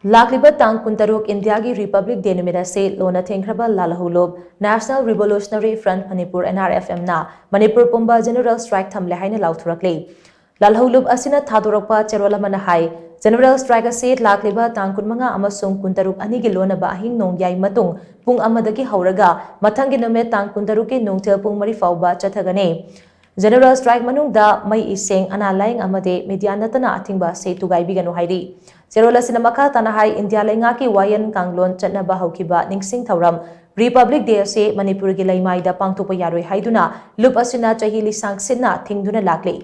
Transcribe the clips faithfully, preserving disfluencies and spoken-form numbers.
ꯂꯥꯛꯂꯤꯕ ꯇꯥꯡ ꯀꯨꯟꯇꯔꯨꯛ ꯏꯟꯗꯤꯌꯥꯒꯤ ꯔꯤꯄꯕ꯭ꯂꯤꯛ ꯗꯦ ꯅꯨꯃꯤꯠ ꯑꯁꯤ ꯂꯣꯟꯅ ꯊꯦꯡꯈ꯭ꯔꯕ ꯂꯥꯜꯍꯧꯂꯨꯞ National Revolutionary Front Manipur, N R F M, ꯅ ꯃꯅꯤꯄꯨꯔ ꯄꯨꯝꯕ ꯖꯦꯅꯔꯦꯜ ꯁ꯭ꯇ꯭ꯔꯥꯏꯛ ꯊꯝꯂꯦ ꯍꯥꯏꯅ ꯂꯥꯎꯊꯣꯔꯛꯂꯤ꯫ ꯂꯥꯜꯍꯧꯂꯨꯞ ꯑꯁꯤꯅ ꯊꯥꯗꯣꯔꯛꯄ ꯆꯦꯔꯣꯜ ꯑꯃꯅ ꯍꯥꯏ, ꯖꯦꯅꯔꯦꯜ ꯁ꯭ꯇ꯭ꯔꯥꯏꯛ ꯑꯁꯤ ꯂꯥꯛꯂꯤꯕ ꯇꯥꯡ ꯀꯨꯟꯃꯉꯥ ꯑꯃꯁꯨꯡ ꯀꯨꯟꯇꯔꯨꯛ ꯑꯅꯤꯒꯤ ꯂꯣꯟꯅꯕ ꯑꯍꯤꯡ ꯅꯣꯡꯌꯥꯏ ꯃꯇꯨꯡ ꯄꯨꯡ ꯑꯃꯗꯒꯤ ꯍꯧꯔꯒ ꯃꯊꯪꯒꯤ ꯅꯨꯃꯤꯠ ꯇꯥꯡ ꯀꯨꯟꯇꯔꯨꯛꯀꯤ ꯅꯨꯡꯊꯤꯜ ꯄꯨꯡ ꯃꯔꯤ ꯐꯥꯎꯕ ꯆꯠꯊꯒꯅꯤ꯫ ꯖꯦꯅꯔꯦꯜ ꯁ꯭ꯇ꯭ꯔꯥꯏꯛ ꯃꯅꯨꯡꯗ ꯃꯩ, ꯏꯁꯤꯡ, ꯑꯅꯥ ꯂꯥꯏꯌꯦꯡ ꯑꯃꯗꯤ ꯃꯤꯗꯤꯌꯥ ꯅꯠꯇꯅ ꯑꯊꯤꯡꯕ ꯑꯁꯤ ꯊꯨꯒꯥꯏꯕꯤꯒꯅꯨ ꯍꯥꯏꯔꯤ꯫ ꯆꯦꯔꯣꯜ ꯑꯁꯤꯅ ꯃꯈꯥ ꯇꯥꯅ ꯍꯥꯏ, ꯏꯟꯗꯤꯌꯥ ꯂꯩꯉꯥꯛꯀꯤ ꯋꯥꯌꯦꯜ ꯀꯥꯡꯂꯣꯟ ꯆꯠꯅꯕ ꯍꯧꯈꯤꯕ ꯅꯤꯡꯁꯤꯡ ꯊꯧꯔꯝ ꯔꯤꯄꯕ꯭ꯂꯤꯛ ꯗꯦ ꯑꯁꯤ ꯃꯅꯤꯄꯨꯔꯒꯤ ꯂꯩꯃꯥꯏꯗ ꯄꯥꯡꯊꯣꯛꯄ ꯌꯥꯔꯣꯏ ꯍꯥꯏꯗꯨꯅ ꯂꯨꯞ ꯑꯁꯤꯅ ꯆꯍꯤ ꯂꯤꯁꯥꯡ ꯁꯤꯠꯅ ꯊꯤꯡꯗꯨꯅ ꯂꯥꯛꯂꯤ꯫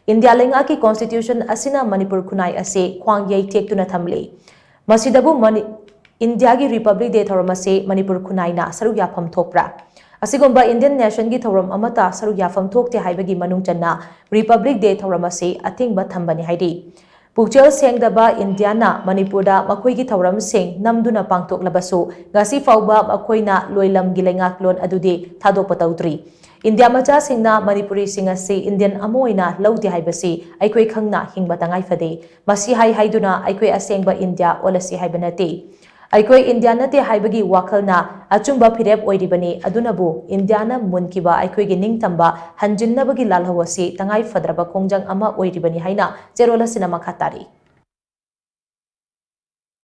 ꯏꯟꯗꯤꯌꯥ ꯂꯩꯉꯥꯛꯀꯤ ꯀꯣꯟꯁꯇꯤꯇ꯭ꯌꯨꯁꯟ ꯑꯁꯤꯅ ꯃꯅꯤꯄꯨꯔ ꯈꯨꯟꯅꯥꯏ ꯑꯁꯤ ꯈ꯭ꯋꯥꯡ ꯌꯩ ꯊꯦꯛꯇꯨꯅ ꯊꯝꯂꯤ꯫ ꯃꯁꯤꯗꯕꯨ ꯃꯅꯤ-, ꯏꯟꯗꯤꯌꯥꯒꯤ ꯔꯤꯄꯕ꯭ꯂꯤꯛ ꯗꯦ ꯊꯧꯔꯝ ꯑꯁꯤ ꯃꯅꯤꯄꯨꯔ ꯈꯨꯟꯅꯥꯏꯅ ꯁꯔꯨꯛ ꯌꯥꯐꯝ ꯊꯣꯛꯄ꯭ꯔꯥ? ꯑꯁꯤꯒꯨꯝꯕ ꯏꯟꯗꯤꯌꯟ ꯅꯦꯁꯟꯒꯤ ꯊꯧꯔꯝ ꯑꯃꯠꯇ ꯁꯔꯨꯛ ꯌꯥꯐꯝ ꯊꯣꯛꯇꯦ ꯍꯥꯏꯕꯒꯤ ꯃꯅꯨꯡ ꯆꯟꯅ ꯔꯤꯄꯕ꯭ꯂꯤꯛ ꯗꯦ ꯊꯧꯔꯝ ꯑꯁꯤ ꯑꯊꯤꯡꯕ ꯊꯝꯕꯅꯤ ꯍꯥꯏꯔꯤ꯫ ꯄꯨꯛꯆꯦꯜ ꯁꯦꯡꯗꯕ ꯏꯟꯗꯤꯌꯥꯅ ꯃꯅꯤꯄꯨꯔꯗ ꯃꯈꯣꯏꯒꯤ ꯊꯧꯔꯝꯁꯤꯡ ꯅꯝꯗꯨꯅ ꯄꯥꯡꯊꯣꯛꯂꯕꯁꯨ, ꯉꯁꯤ ꯐꯥꯎꯕ ꯃꯈꯣꯏꯅ ꯂꯣꯏꯂꯝꯒꯤ ꯂꯩꯉꯥꯛꯂꯣꯟ ꯑꯗꯨꯗꯤ ꯊꯥꯗꯣꯛꯄ ꯇꯧꯗ꯭ꯔꯤ꯫ ꯏꯟꯗꯤꯌꯥ ꯃꯆꯥꯁꯤꯡꯅ ꯃꯅꯤꯄꯨꯔꯤꯁꯤꯡ ꯑꯁꯤ ꯏꯟꯗꯤꯌꯟ ꯑꯃ ꯑꯣꯏꯅ ꯂꯧꯗꯦ ꯍꯥꯏꯕꯁꯤ ꯑꯩꯈꯣꯏ ꯈꯪꯅ ꯍꯤꯡꯕ ꯇꯉꯥꯏ ꯐꯗꯦ꯫ ꯃꯁꯤ ꯍꯥꯏ ꯍꯥꯏꯗꯨꯅ ꯑꯩꯈꯣꯏ ꯑꯁꯦꯡꯕ ꯏꯟꯗꯤꯌꯥ ꯑꯣꯜꯂꯁꯤ ꯍꯥꯏꯕ ꯅꯠꯇꯦ꯫ ꯑꯩꯈꯣꯏ ꯏꯟꯗꯤꯌꯥ ꯅꯠꯇꯦ ꯍꯥꯏꯕꯒꯤ ꯋꯥꯈꯜꯅ ꯑꯆꯨꯝꯕ ꯐꯤꯔꯦꯞ ꯑꯣꯏꯔꯤꯕꯅꯤ꯫ ꯑꯗꯨꯅꯕꯨ ꯏꯟꯗꯤꯌꯥꯅ ꯃꯨꯟꯈꯤꯕ ꯑꯩꯈꯣꯏꯒꯤ ꯅꯤꯡꯇꯝꯕ ꯍꯟꯖꯤꯟꯅꯕꯒꯤ ꯂꯥꯜꯍꯧ ꯑꯁꯤ ꯇꯉꯥꯏ ꯐꯗ꯭ꯔꯕ ꯈꯣꯡꯖꯪ ꯑꯃ ꯑꯣꯏꯔꯤꯕꯅꯤ ꯍꯥꯏꯅ ꯆꯦꯔꯣꯜ ꯑꯁꯤꯅ ꯃꯈꯥ ꯇꯥꯔꯤ꯫